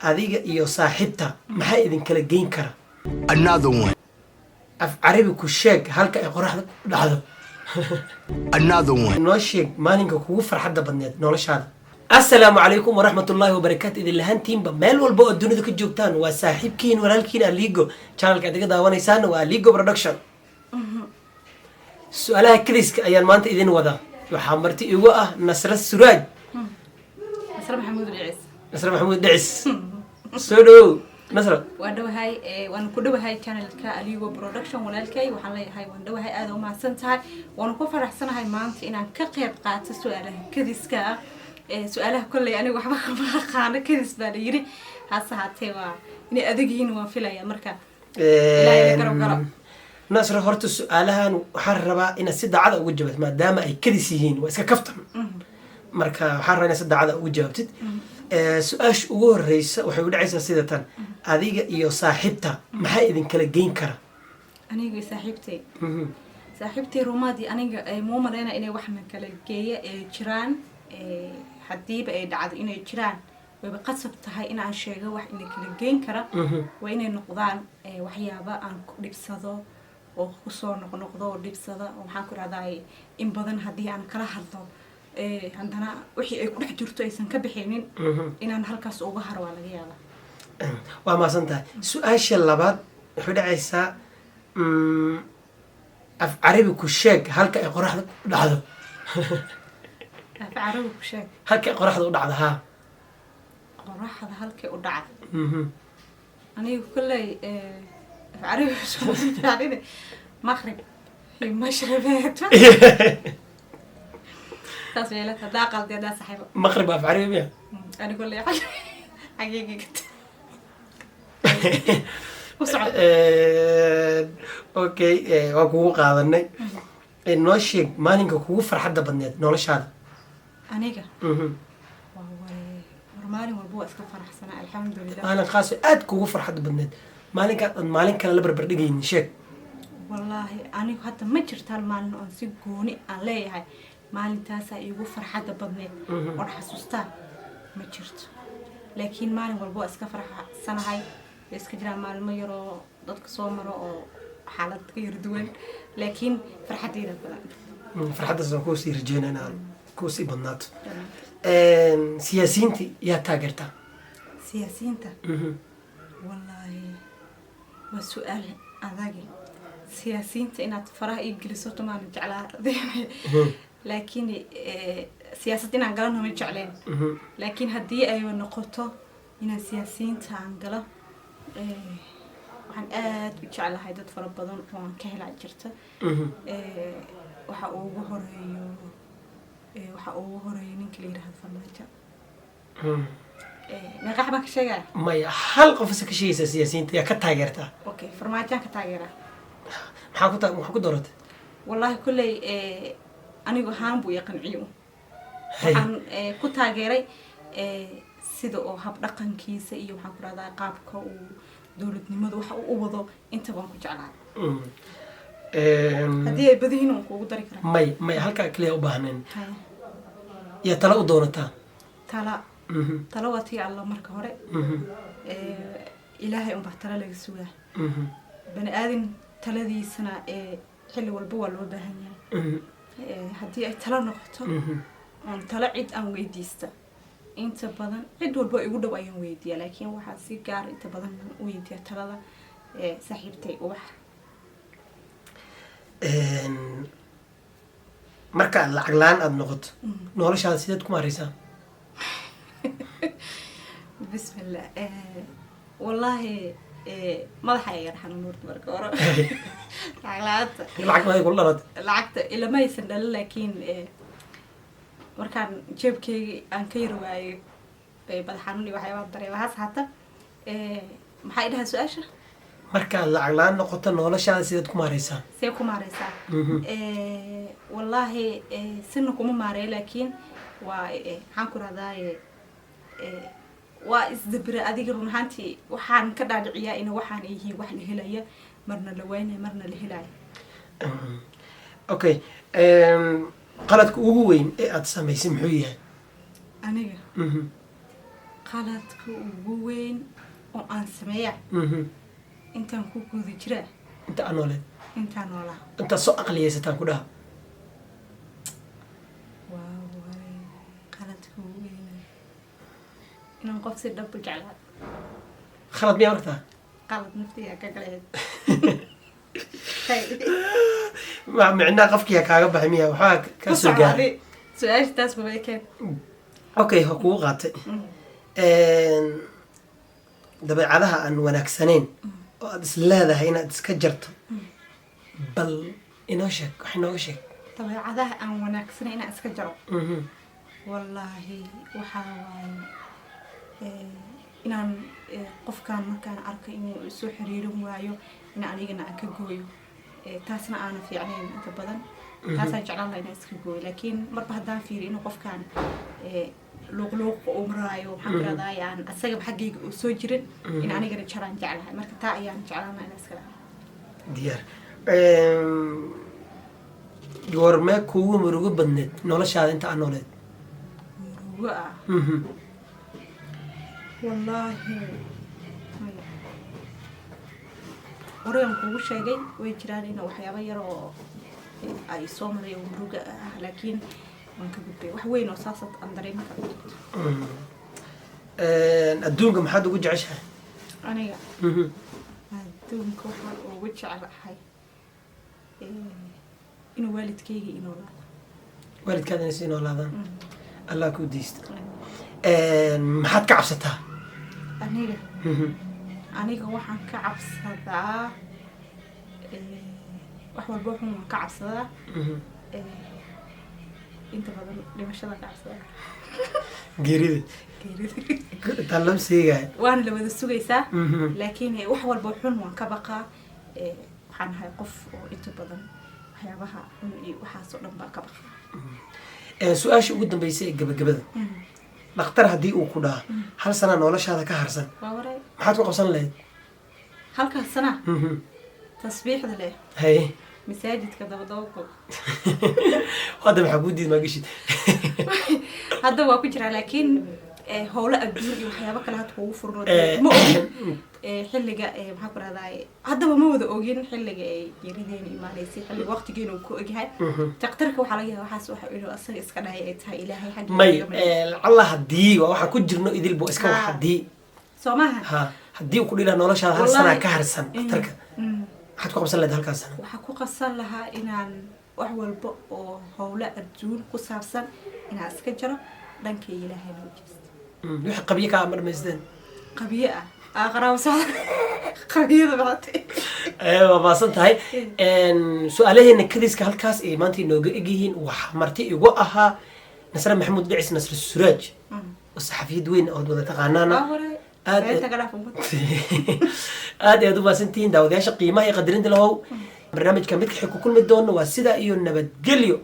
Adiga iyo saaxiibta maxaa idinkala geyn kara? Another one. Af Carabi ku sheeg halka ay qoraxda ku dhacdo. Another one. Noo sheeg maalinka kugu farxadda badneed noloshaada. Assalaamu calaykum waraxmatullaahi wabarakaatu. Idin lahantiinba meel walba oo dunida ka joogtaan, waa saaxiibkiin, walaalkiin Aligo. Channelka aad iga daawanaysaana waa Aligo Production. Su-aalaha kadiska ayaan maanta idin wadaa. Waxaa marti igu ah Nasra Suraaj. Nasre Maxamuud Dhicis. Nasra Maxamuud Dhicis, soo dhawow, Nasra. Waan dhowahay, waan ku dhowahay channelka Aligo Production. Walaalkay, waxaan leeyahay waan dhowahay, aada u mahadsan tahay. Waana ku faraxsanahay maanta inaan ka qeyb qaato su-aalaha kadiska ah. Su-aalaha kolley aniga waxba kama aqaano, kadis baa la yiri, hase haatee waa inay adagyihiin waan filaya. Marka Ilaahay garab galo. Nasra, horta su-aalahan waxaan rabaa inaad si daacada uga jawaabtid, maadaama ay kadis yihiin, waa iska kaftan. Marka waxaan rabaa inaad si daacada uga jawaabtid. Su-aasha ugu horeysa waxay u dhacaysaa sida tan: adiga iyo saaxiibta maxaa idinkala geyn kara? Aniga iyo saaxiibtay, saaxiibtay rumaadii, aniga muu maleyna inay waxna kala geeya ee jiraan. Haddiiba ay dhacdo inay jiraan, wayba qasab tahay inaan sheego wax ina kala geyn kara. Waa inay noqdaan waxyaaba aan ku dhibsado oo kusoo noqnoqdo oo dhibsada, oo maxaan ku rahdaay, in badan haddii aan kala hadlo, haddana wixii ay ku dhex jirto aysan ka bixinin, inaan halkaas uga haro waa laga yaabaa. Waa mahadsan tahay. Su-aasha labaad waxay dhacaysaa af Carabi ku sheeg halka ay qoraxda ku dhacdo. Af Carabi ku sheeg? Halka ay qoraxda u dhacdo, haa. Qoraxda halkay u dhacdo? Aniga kolley af Carabi iskuma fiicnine, maqrib iyo mashribeeto saas weelad haddaa qaldi, haddaa saxiibo. Maqrib af Carabi miya? Ani kolley xageegi ku socdo. Okay, waa kugu qaadanay. Noo sheeg maalinka kugu farxadda badneed noloshaada. Aniga? Waa waree, war maalin walba waa iska faraxsanaa, alxamdulilah. Maalin khaas oo aad kugu farxadda badneed, maalinkaad aad maalin kale la barbar dhigaynin, sheeg. Wallaahi anigu hadda ma jirtaan maalin oon si gooni aan leeyahay maalintaasaa iigu farxadda badneed oon xasuustaa, ma jirto. Laakiin maalin walba waa iska faraxsanahay. Way iska jiraan maalmo yaroo dadka soo maro oo xaalad ka yar duwan, laakiin farxaddeyda badan. Farxaddaas waan kuusii rajeynaa inaad kuusii badnaato. Siyaasiyiinta yaa taageertaa? Siyaasiyiinta? Wallaahi waa su-aal adage. Siyaasiyiinta inaad faraha ii geliso tumaana jeclaa, laakiin siyaasad inaan galana ma jecleen. Laakiin haddii ay noqoto inaan siyaasiyiinta aan galo, waxaan aada u jeclahay dad fara badan oo aan ka helaa jirta. Waxa ugu horeeyo ninka la yidhaahdo Farmaajo. Meeqax baan ka sheegaya? Maya, hal qof isa ka sheegaysaa. Siyaasiyiinta yaa ka taageertaa? Okay, Farmaajaan ka taageeraa. Maxaa ku dooratay? Wallaahi kolley anigu ahaan buu i qanciyo. Waxaan ku taageeray sida oo hab dhaqankiisa iyo, waxaan ku rahdaa, qaabka uu dowladnimadu waxa uu u wado, inta baan ku jeclaa. Haddii ay badihiin waan kuugu dari karaa. May, may, halkaa kaliya u baahnayn. Haya. Yaa tala u doonataa? Tala? Tala waa tii Alla marka hore. Ilaahay unbaa tala laga sugaa. Bani aadam taladiisana xilli walba waa loo baahan yahay. Haddii ay tala noqoto oon talo cid aan weydiista, inta badan cid walba igu dhow ayaan weydiiya, laakiin waxaa si gaar inta badan u weydiiya talada saaxiibtay Ubax. Marka lacag la-aan aada noqoto, noloshaada sideed ku maareysaa? Bismillah. Wallaahi madaxa iga xanuun horta marka hore lacag la-aanta. Lacag maay kula dhalatay? Lacagta ilamaysan dhalin, laakiin markaan jeebkeyga aan ka yar waayo, madax xanuun iyo waxyaabaa dareema. Haas hata maxaa i dhahaa su-aasha? Markaad lacag la-aan noqoto, noloshaada sideed ku maareysaa? See ku maareysaa? Wallaahi sina kuma maareeyo, laakiin waa maxaan ku rahdaaye, waa isdabira. Adiga run ahaantii waxaan ka dhaadhiciyaa ina waxaan yihiin wax la helaya, marna la waynaya, marna la helaya. Okay, qaladka ugu weyn ee aada samaysay muxuu yahay? Aniga? Qaladka ugu weyn oo aan sameeya intaan ku guda jiraa? Inta aan nooleed. Intaan noolaa. Intaad soo aqliyaysataan ku dhaha. Waa waay, qaladka ugu weyn inaan qof si dhab u jeclaado. Khalad miyaa aragtaa? Qalad naftiga ka galeed. Micnaha qofkiyaa kaaga baxay miya? Waxbaa kaa soo gaaray? Su-aasha taas baba keen. Okay, ha kugu qaatay. Dabeecadaha aan wanaagsanayn oo aad is leedahay inaad iska jarto, bal inoo sheeg, wax inooga sheeg. Dabeecadaha aan wanaagsanay inaan iska jaro? Wallaahi waxaa waaye inaan qofkaan markaan arko inuu isoo xiriirin waayo, in anigana aan ka gooyo. Taasna aana fiicnayn inta badan. Taasaan jeclaan lahaa inaan iska gooyo, laakiin marba haddaan fiiriyo inuu qofkaan luuqluuq uu maraayo, waxaan tiraahdaa aan asagaba xaggayga uu soo jirin, in anigana jaraan jeclahay. Marka taa ayaan jeclaan lahaa inaan iska dhaho. Diyaar. Goormee kuugu murugo badneed noloshaada inta aan nooleed? Murugo ah? Wallaahi maya. Horeyaan kugu sheegay, way jiraan in waxyaabo yar oo ay soo maray oo muruga ah, laakiin waan ka gudbay. Wax weyn oo saasad aan dareemi karo ma jirto. Adduunka maxaad ugu jeceshahay? Aniga adduunka waxaan ugu jeclahay inuu waalidkayga inoolaado. Waalidkaada inay sii noolaadaan, Allah kuu diista. Maxaad ka cabsataa? Aniga? Aniga waxaan ka cabsadaa wax walba xun waan ka cabsadaa. Inta badan dhimashada ka cabsadaa. Geerida. Geerida. Intaan lama seegaya. Waana la wada sugaysaa, laakiin wax walba xun waan ka baqaa. Waxaan ahay qof oo inta badan waxyaabaha xun iyo waxaas oo dhan baa ka baqaa. Su-aasha ugu dambeysay ee gabagabada: dhakhtar haddii uu ku dhaha hal sana noloshaada ka harsan, Waa waray. maxaad ku qabsan lahayd? Halkaas sana tasbiixda leh, masaajidka dabadaba gol. Hadda maxaa kuu diid maa geshid? Hadda waa ku jiraa, laakiin howlo adduun iyo waxyaabo kale hadda kugu furno ma ogin. Xilliga maxaa ku rahdaay, haddaba ma wada ogin xilliga ay geerideena imaanaysay, xilliga waqtigeena uu ku ogyahay daktarka. Waxaa laga yaaba waxaas waxa inuu asaga iska dhahay ay tahay Ilaahay xaggiisa May. iga mari. Lacalla haddii waa waxaan ku jirno idilbo iska wax haddii Soo maaha? Ha, haddii uu ku dhihi lahaa noloshaada hal sanaa ka harsan dhakhtarka, maxaad ku qabsan lahayd halkaas sana? Waxaa ku qabsan lahaa inaan wax walba oo howlo adduun ku saabsan inaan iska jaro, dhanka Ilaahayna u jeesto. Wixii qabyo kaa ma dhamaysteen? Qabyo ah, aqraabo socda, qabiyada baatay. Waa maasan tahay. Su-aalaheena kadiska halkaas ay maanta inooga egyihiin. Waxaa marti igu ahaa Nasre Maxamuud Dhicis, Nasre Suraaj, oo saxafiyad weyn ood wada taqaanaana. Waa hore. Beenta ka dhaaf ummad. Aad ayaad u mahadsantihiin, daawadayaasha qiimaha iyo qadarinta lahow. Barnaamijka midka xig ku kulmi doono waa sidaa iyo nabadgelyo.